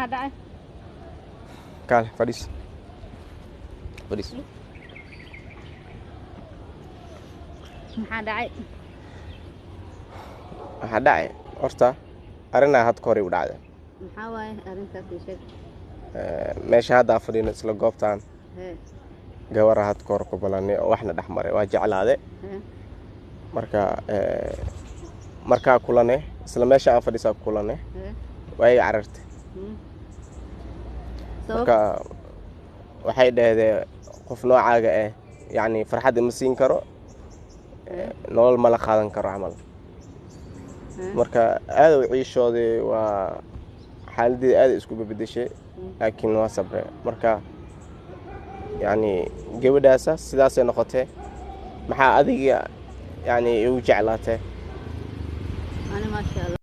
Maxaa dhacay? Kaale fadhiis, fadhiis. Maxaa dhacay? Waxaa dhacay horta arrinaa hadda ka hor igu dhacday. Maxaa waaye arrintaas? Ii sheeg. Meesha hadda aan fadhino, isla goobtaan, hee gabara hadda ka hor ku balanay oo waxna dhex maray, waa jeclaade. Marka markaa kulane, isla meesha aan fadhiisaa kulane, waa iga carartay. Sabab? Marka waxay dhahdee qof noocaaga ah yacni farxadda ma siin karo, nolol ma la qaadan karo camal. Marka aada u ciishooday, waa xaaladeeda aada isku bedeshay, laakiin waa sabre. Marka yacni gabadhaasa sidaasay noqotee, maxaa adiga yacni igu jeclaatee? Ani, maasha Allah.